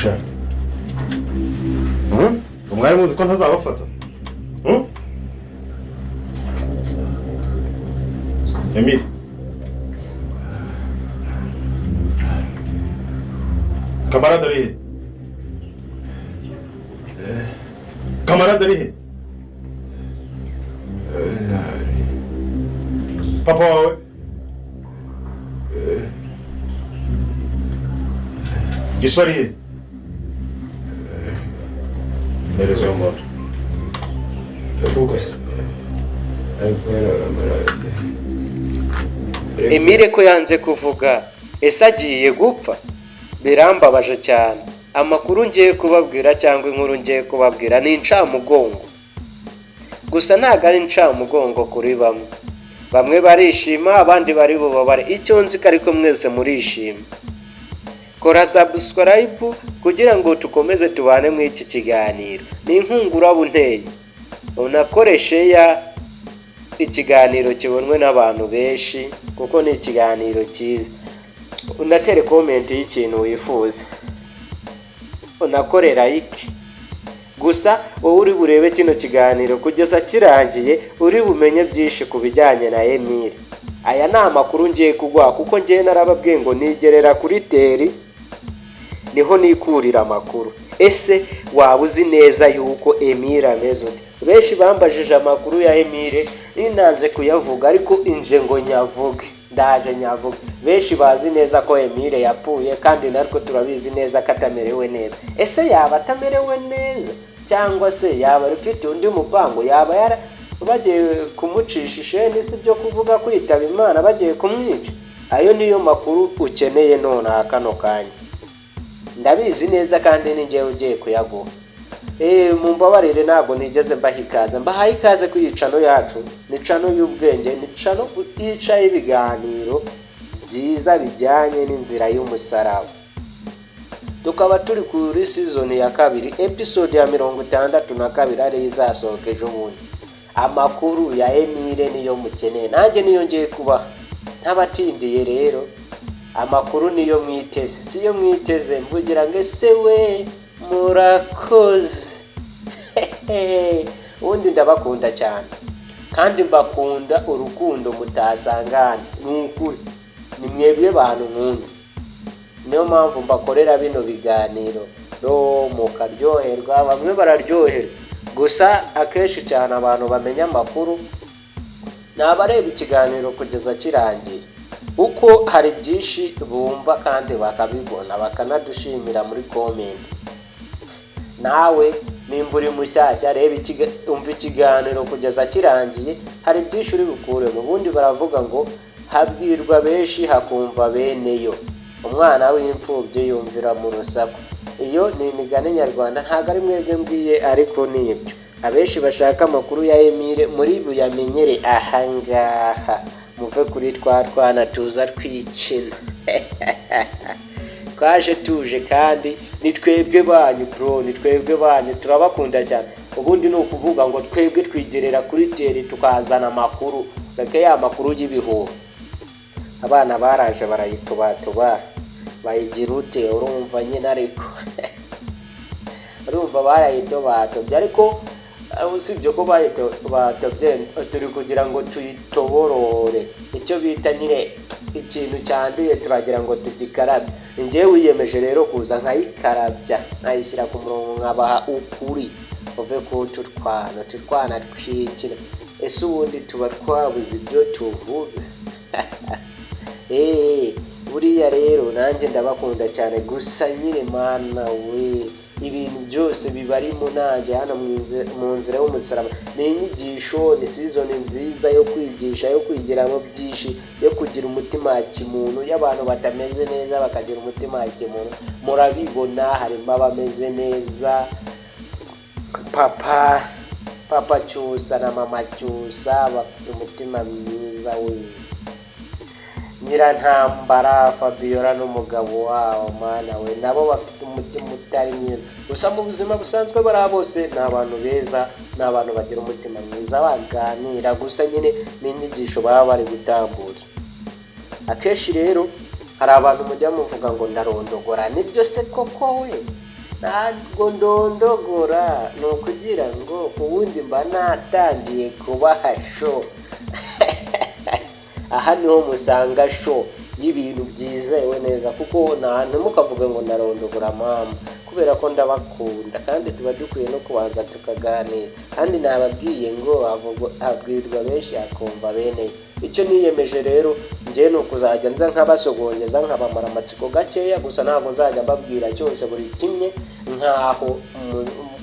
Sha. Mwari muzi ko ntazabafata? Hmm? Emile. Kamarade ari he? Kamarade ari he? Papa wawe? Giso ari he? Mpereza uwo muntu. Vuga se. Ari kumwe na kamarade. Emile ko yanze kuvuga, ese agiye gupfa? Birambabaje cyane. Amakuru ngiye kubabwira cyangwa inkuru ngiye kubabwira ni incamugongo. Gusa ntabwo ari incamugongo kuri bamwe. Bamwe barishima, abandi bari bubabare. Icyo nzi ko ariko mwese murishima. Kora subscribe kugira ngo tukomeze tubane muri iki kiganiro. Ni inkunga uraba unteye. Unakore share ikiganiro kibonwe n'abantu benshi kuko ni ikiganiro cyiza. Unatere comment y'ikintu wifuza. Unakore like. Gusa wowe uri burebe kino kiganiro kugeza kirangiye, uri bumenye byinshi ku bijyanye na Emile. Aya ni amakuru ngiye kuguha kuko ngiye narababwiye ngo nigerera kuri teri niho nikurira amakuru. Ese waba uzi neza yuko Emile ameze ute? Benshi bambajije amakuru ya Emile, ninanze kuyavuga ariko inje ngo nyavuge, ndaje nyavuge. Benshi bazi neza ko Emile yapfuye kandi natwe turabizi neza ko atamerewe neza. Ese yaba atamerewe neza cyangwa se yaba afite undi mupango, yaba yara bagiye kumucisha isheni, si byo kuvuga kwitaba Imana bagiye kumwica? Ayo niyo makuru ukeneye nonaha kano kanya. Ndabizi neza kandi ni njyewe ugiye kuyaguha. Mumbabarire ntabwo nigeze mbaha ikaze. Mbahaye ikaze kuri iyi channel yacu. Ni channel y'ubwenge, ni channel yicaye ibiganiro byiza bijyanye n'inzira y'umusaraba. Tukaba turi kuri season ya kabiri, episode ya 62 ariyo izasohoka ejo bundi. Amakuru ya Emile niyo mukeneye, nanjye niyo ngiye kubaha. Ntabatindiye rero, amakuru niyo mwiteze, siyo mwiteze mvugira ngo ese we murakoze. Ubundi ndabakunda cyane kandi mbakunda urukundo mutasangana, ni ukuri ni mwebwe bantu nkunda, niyo mpamvu mbakorera bino biganiro ro mukaryoherwa. Bamwe bararyoherwa, gusa akenshi cyane abantu bamenya amakuru ni abareba ikiganiro kugeza kirangiye, kuko hari byinshi bumva kandi bakabibona bakanadushimira muri comment. Nawe nimba uri mushyashya, reba umva ikiganiro kugeza kirangiye, hari byinshi uri bukuremo. Ubundi baravuga ngo habwirwa benshi hakumva beneyo, umwana w'imfubyi yumvira mu rusaku. Iyo ni imigani nyarwanda, ntabwo ari mwebwe mbwiye ariko ni ibyo. Abenshi bashaka amakuru ya Emile muri buyamenyere ahangaha, muve kuri twa twana tuza twikina. Twaje tuje kandi ni twebwe banyu bro, ni twebwe banyu, turabakunda cyane. Ubundi ni ukuvuga ngo twebwe twigerera kuri teri tukazana amakuru, reka ya makuru y'ibihuha. Abana baraje barayitubatuba bayigira ute, urumva nyine, ariko urumva barayitobatobye, ariko usibye ko bayitobatobye turi kugira ngo tuyitoborore, icyo bita nyine ikintu cyanduye turagira ngo tugikarabe. Njyewe wiyemeje rero kuza nkayikarabya, nkayishyira ku murongo, nkabaha ukuri. Uve ku tutwana tutwana twikina, ese ubundi tuba twabuze ibyo tuvuga? Buriya rero nanjye ndabakunda cyane, gusa nyine mana we, ibintu byose bibarimo nanjye hano mu nzira y'umusaraba ni inyigisho, ni season nziza yo kwigisha, yo kwigiramo byinshi, yo kugira umutima wa kimuntu, y'abantu batameze neza bakagira umutima wa kimuntu. Murabibona harimo abameze neza, papa Cyusa na mama Cyusa bafite umutima mwiza we, Nyirantambara Fabiola n'umugabo wabo, mana we, nabo bafite umutima utari mwiza. Gusa mu buzima busanzwe bariya bose ni abantu beza, ni abantu bagira umutima mwiza, baganira, gusa nyine n'inyigisho baba bari gutambutsa. Akenshi rero hari abantu mujya muvuga ngo ndarondogora, nibyo se koko we? Ntabwo ndondogora, ni ukugira ngo ubundi mba natangiye kubaha show. Aha niho musanga show y'ibintu byizewe neza, kuko nta ntimukavuge ngo ndarondogora mama, kubera ko ndabakunda kandi tuba dukwiye no kubanza tukaganira. Kandi nababwiye ngo abwirwa benshi akumva bene. Icyo niyemeje rero njye ni ukuzajya nza nkabasogongeza, nkabamara amatsiko gakeya gusa. Ntabwo nzajya mbabwira cyose buri kimwe nkaho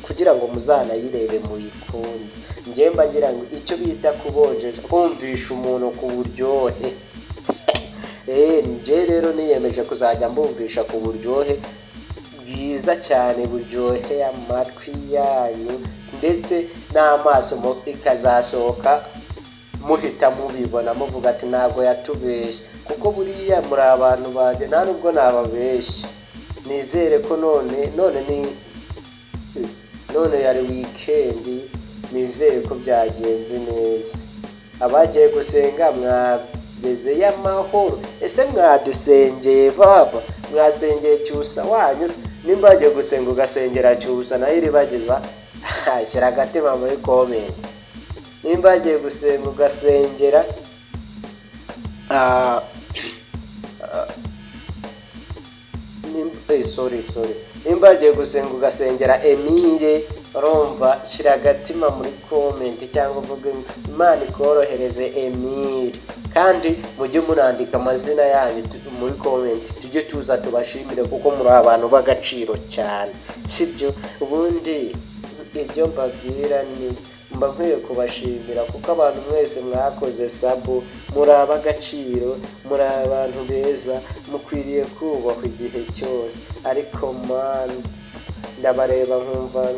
kugira ngo muzanayirebe muyikunde. Njye mba ngira ngo icyo bita kubonjesha, kumvisha umuntu ku buryohe. Njye rero niyemeje kuzajya mbumvisha ku buryohe bwiza cyane, buryoheye amatwi yanyu ndetse n'amaso, ikazasohoka muhita mubibona, muvuga ati ntabwo yatubeshye, kuko buriya muri abantu banjye nta nubwo nababeshye. Nizere ko none ni none yari weekend, nizere ko byagenze neza. Abagiye gusenga mwagezeyo amahoro? Ese mwadusengeye baba? Mwasengeye Cyusa wanyu se? Nimba wagiye gusenga ugasengera Cyusa nayo iribagiza, shyira agatima muri comment. Nimba wagiye gusenga ugasengera sorry, sorry, nimba wagiye gusenga ugasengera Emile, urumva, shyira agatima muri comment cyangwa uvuge ngo Imana ikorohereze Emile. Kandi mujye munandika amazina yanyu muri comment, tujye tuza tubashimire, kuko muri abantu b'agaciro cyane, sibyo? Ubundi ibyo mbabwira ni mba nkwiye kubashimira, kuko abantu mwese mwakoze sub muri ab'agaciro, muri abantu beza, mukwiriye kubahwa igihe cyose. Ariko man, ndabareba nkumva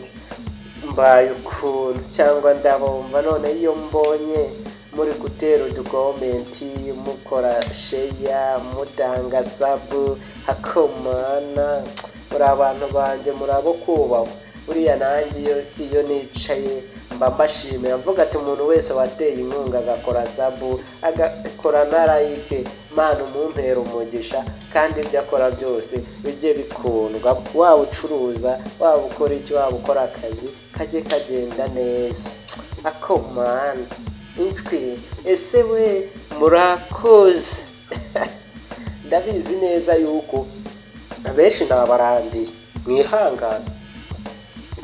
mbaye ukuntu, cyangwa ndabumva none iyo mbonye muri gutera uducomment, mukora share, mutanga sub, hakomana muri abantu banjye, muri abo kubahwa. Buriya nanjye iyo nicaye mba mbashimira, mvuga ati umuntu wese wateye inkunga agakora sub, agakora na like, Mana umumpera umugisha, kandi ibyo akora byose bijye bikundwa. Waba ucuruza, waba ukora iki, waba ukora akazi, kajye kagenda neza. Akomana inshwi, ese we murakoze. Ndabizi neza yuko abenshi nabarambiye, mwihangane,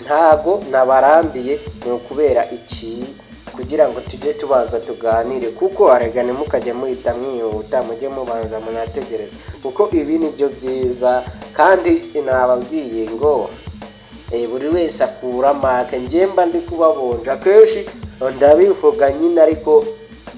ntago nabarambiye, ni ukubera iki? Kugira ngo tujye tubanza tuganire, kuko arega ntimukajye muhita mwihuta, mujye mubanza munategereze, kuko ibi ni byo byiza. Kandi nababwiye ngo buri wese akura make. Njye mba ndi kubabonja akenshi ndabivuga nyine, ariko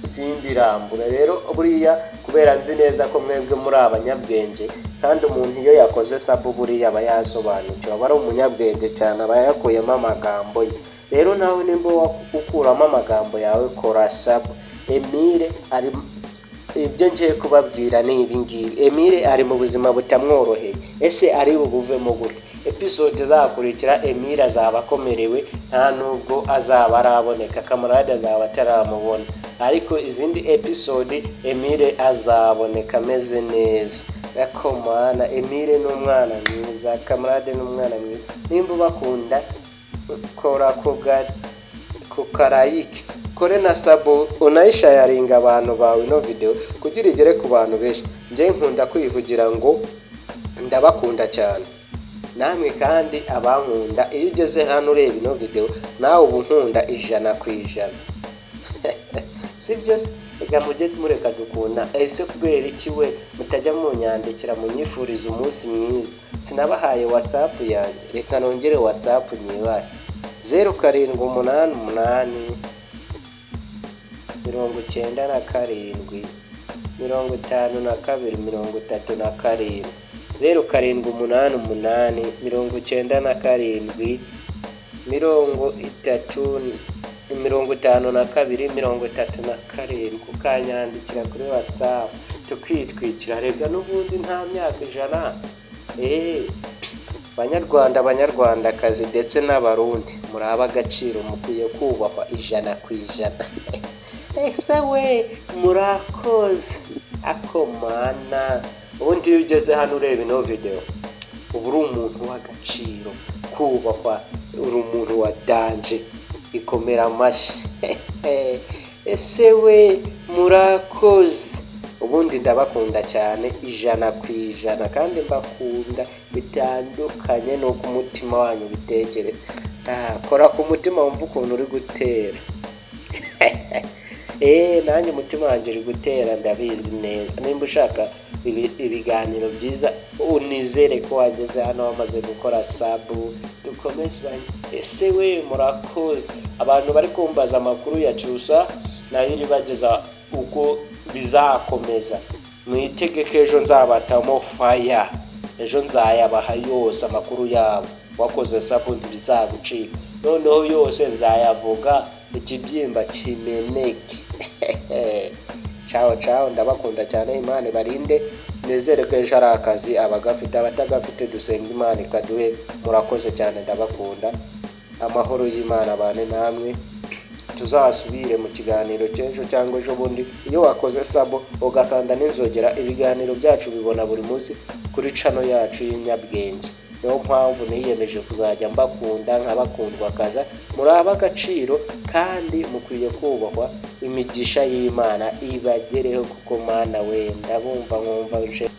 simbirambura. Rero buriya kubera nzi neza ko mwebwe muri abanyabwenge, kandi umuntu iyo yakoze sub buriya aba yasobanukiwe, aba ari umunyabwenge cyane, aba yakuyemo amagambo ye. Rero nawe nimba ukuramo amagambo yawe, kora sub. Emile ari, ibyo ngiye kubabwira ni ibi ngibi: Emile ari mu buzima butamworoheye. Ese ari bubuvemo gute? Episode izakurikira Emile azaba akomerewe, nta nubwo azaba araboneka, Kamarade azaba ataramubona, ariko izindi episode Emile azaboneka ameze neza. Gakomana Emile ni umwana mwiza, Kamarade ni umwana mwiza. Nimba ubakunda, kora ku karayike, kore na sub, unayisharinga abantu bawe ino video kugira igere ku bantu benshi. Njye nkunda kwivugira ngo ndabakunda cyane namwe, kandi abankunda, iyo ugeze hano ureba ino video nawe uba unkunda 100%, si byo se? Reka mujye mureka dukunda. Ese kubera iki we mutajya munyandikira munyifuriza umunsi mwiza? Sinabahaye WhatsApp yanjye? Reka nongere WhatsApp nyibare: 0788 97 52 37, 0788 97 30 52 37, ukanyandikira kuri WhatsApp tukitwikira. Rega n'ubundi nta myaka 100. Eee, banyarwanda, banyarwandakazi ndetse n'abarundi, muri ab'agaciro, mukwiye kubahwa 100%. Ese we murakoze. Akomana ubundi iyo ugeze hano ureba ino video Uba uri umuntu w'agaciro, kubahwa, uri umuntu wa danger, ikomera amashyi. Ese we, murakoze. Ubundi ndabakunda cyane 100%, kandi mbakunda bitandukanye n'uko umutima wanyu ubitekereza. Kora ku mutima wumva ukuntu uri gutera. Nanjye umutima wanjye uri gutera, ndabizi neza. Nimba ushaka ibiganiro byiza, unizere ko wageze hano wamaze gukora sub, dukomezanye. Ese we, murakoze. Abantu bari kumbaza amakuru ya Cyusa, nayo iribageza uko bizakomeza. Mwitegeke ejo nzabatamo faya, ejo nzayabaha yose amakuru yabo. Wakoze sub ntibizagucika, noneho yose nzayavuga ikibyimba kimeneke. Ciao ciao, ndabakunda cyane, Imana ibarinde. Nizere ko ejo ari akazi, abagafite, abatagafite dusenga Imana ikaduhe. Murakoze cyane, ndabakunda. Amahoro y'Imana abane namwe. Tuzasubire mu kiganiro cy'ejo cyangwa ejo bundi. Iyo wakoze sub ugakanda n'inzogera, ibiganiro byacu bibona buri munsi kuri channel yacu y'inyabwenge. Niyo mpamvu niyemeje kuzajya mbakunda nkabakundwa kaza. Muri ab'agaciro kandi mukwiye kubahwa. Imigisha y'Imana ibagereho, kuko Mana we, ndabumva nkumva nje.